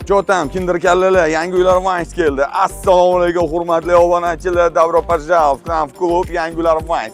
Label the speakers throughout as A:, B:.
A: Чё там, kimdir kallalar, yangi uylar Vines keldi. Assalomu alaykum, hurmatli obunachilar, добро пожаловать к нам в клуб Yangi uylar Vines.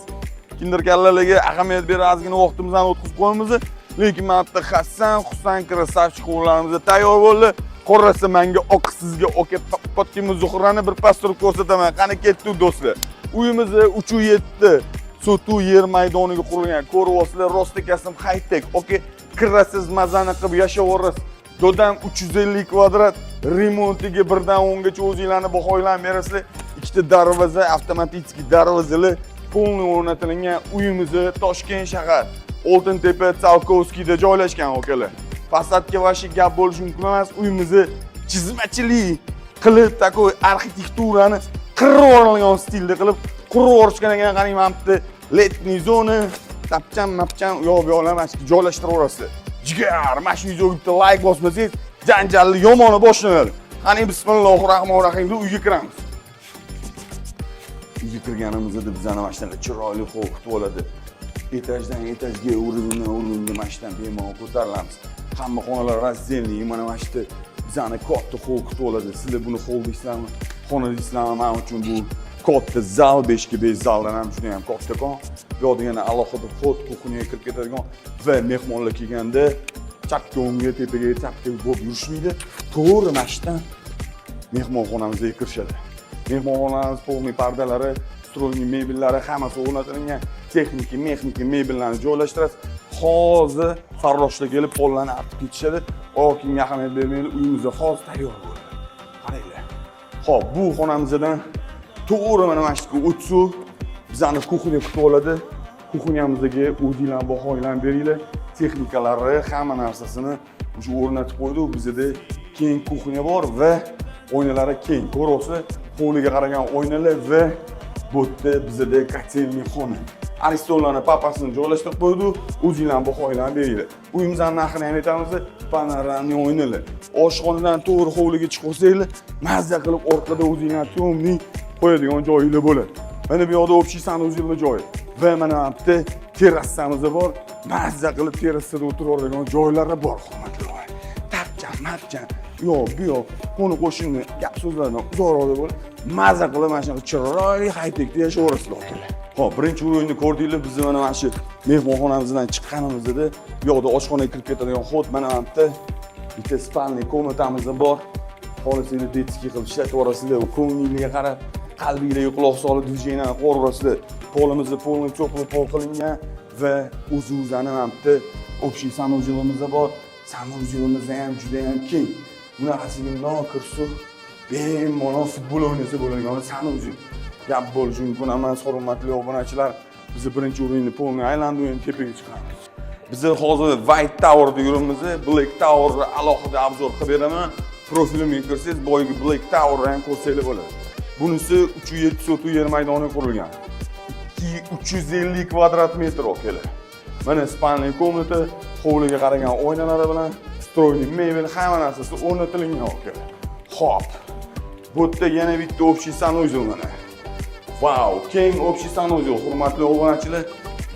A: Kimdir kallalarga ahamiyat berib, ozgina vaqtimizni o'tkazib qo'yamiz. Lekin mana bitta Hasan, Husan красавчик qo'llarimiz tayyor bo'ldi. Qorasi menga oq, sizga oka Fatima Zuhrani bir pas turib ko'rsataman. Qani ketdik, do'stlar. Uyimiz 3,7 sotu yer maydoniga qurilgan. Ko'ryapsizlar, rostakasam high-tech. Oka, kirasiz, mazani qilib yashayverasiz. Dodam 350 kvadrat, remontiga birdan 10 gacha o'zinglarni bahoylarni berasizlar. Ikkita darvoza, avtomatik darvozalar полный o'rnatilgan. Uyimizni Toshkent shahar, Oltintepa, Tsiolkovskiyda joylashgan, akalar. Посадка вообще gap bo'lishi mumkin emas. Uyimizni chizmachilik qilib, такой arxitekturani qirib yuborilgan stilda qilib qurib yuborishgan ekan. Qarang, mana bu yerda летний zona, tapchan, mapchan, u yoq bu yoqlarni mana shu yerga joylashtirib yuborasizlar. Jigar, mana shu videoga bitta layk bosmasangiz, janjalli yomoni boshlanadi. Qani, bismillohi rohmanir rohim deb uyga kiramiz. Uyga kirganimizda bizani mana shunaqa chiroyli hol kutib oladi. Etajdan etajga, уровень dan уровень ga mana shu yerdan bemalol ko'tarilamiz. Hamma xonalar раздельный. Mana shu yerda bizani katta hol kutib oladi. Sizlar buni hol deysizlarmi, xona deysizlarmi, man uchun bu katta zal, 5 ga 5 zaldan ham juda ham kattakon. Bu yoqda yana alohida ход, кухня ga kirib ketadigan va mehmonlar kelganda chapga, o'ngga, tepaga, chapga bo'lib yurishmaydi. To'g'ri mana shu yerdan mehmonxonamizga kirishadi. Mehmonxonamiz полный pardalari, встроенный mebellari, hammasi o'rnatilgan. Texnika, mexnika mebellarni joylashtirasiz. Hozir farroshlar kelib pollarni artib ketishadi. Oyoq kiyimga ahamiyat bermaydi, uyimiz hozir tayyor bo'ldi. Qaranglar. Xo'p, bu xonamizdan to'g'ri mana shu yerga o'tsak, bizani кухня kutib oladi. Кухня mizga o'zinglar bahoylarni beringlar. Texnikalari, hamma narsasini уже o'rnatib qo'ydi. Bizada keng кухня bor va oynalari keng. Ko'ryapsiz, hovliga qaragan oynalar va bu yerda bizada котельный xona. Aristonlarni papasini joylashtirib qo'ydi, o'zinglarni bahoylarni beringlar. Uyimizni narxini ham aytamiz, панорамный oynalar. Oshxonadan to'g'ri hovliga chiqib olsanglar, mazza qilib orqada o'zinglar темный qo'yadigan joyinglar bo'ladi. Mana bu yoqda общий санузел joyi va mana bu yerda terrasamiz bor. Mazza qilib terrasada o'tiraveradigan joylari bor, hurmatli og'ay. Tapchan, mapchan, u yoq, bu yoq, qo'ni qo'shni gap so'zlardan uzoqroqda bo'lib, mazza qilib mana shunaqa chiroyli high-techda yashayverasizlar, akalar. Xo'p, birinchi уровень ni ko'rdinglar, bizni mana shu mehmonxonamizdan chiqqanimizda bu yoqda oshxonaga kirib ketadigan ход, mana bu yerda bitta спальный комната miz bor. Xohlasanglar, детский qilib ishlatib yuborasizlar, ko'nglinglarga qarab, qalbinglarga quloq solib движение ni qilib. Polimizni полный теплый pol qilingan va o'zi o'zani mana bu yerda общий санузел imiz bor. Санузел imiz ham juda ham keng. Bunaqasiga bundoq kirsa, bemalol futbol o'ynasa bo'ladigan санузел. Gap bo'lishi mumkin emas, hurmatli obunachilar. Bizni birinchi уровень ni полный aylandi, endi tepaga chiqamiz. Biz hozir White Towerda yuribmiz. Black Towerni alohida обзор qilib beraman. Profilimga kirsangiz, boyagi Black Towerni ham ko'rsanglar bo'ladi. Bunisi 3,7 sotu yer maydoniga qurilgan. 350 kvadrat metr, akalar. Mana спальный комната, hovliga qaragan oynalari bilan, встроенный mebel, hamma narsasi o'rnatilgan, akalar. Xo'p. Bu yerda yana bitta общий санузел mana. Vau, keng общий санузел, hurmatli obunachilar.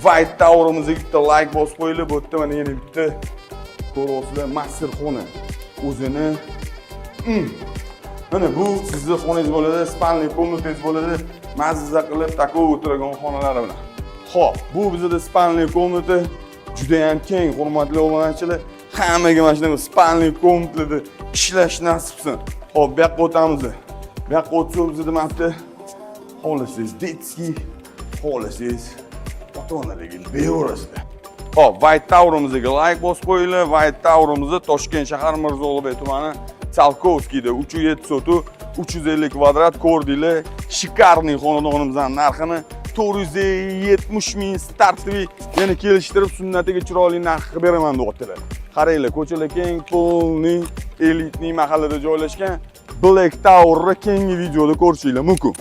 A: White Towerimizga bitta like bosib qo'yinglar. Bu yerda mana yana bitta, ko'ryapsizlar, master xona. O'zini Mana bu sizni xonangiz bo'ladi, спальный комната ngiz bo'ladi. Mazza qilib такой o'tiradigan xonalari bilan. Xo'p, bu bizda спальный комната juda ham keng, hurmatli obunachilar. Hammaga mana shunaqa спальный комната larda ishlash nasib qilsin. Xo'p, bu yoqqa o'tamiz. Bu yoqqa o'tsak, bizda mana bu yerda xohlasangiz детский, xohlasangiz ota onalarga beraverasizlar. Xo'p, White Towerimizga like bosib qo'yinglar. White Towerimizni Toshkent shahar, Mirzo Ulug'bek tumani, Tsiolkovskiyda 3,7 sotu, 350 kvadrat ko'rdinglar. Шикарный xonadonimizning narxini 470 ming стартовый, yana kelishtirib sunnatiga chiroyli narx qilib beraman deyaptilar. Qaranglar, ko'chalar keng, полный элитный mahallada joylashgan Black Towerni keyingi videoda ko'rishinglar mumkin.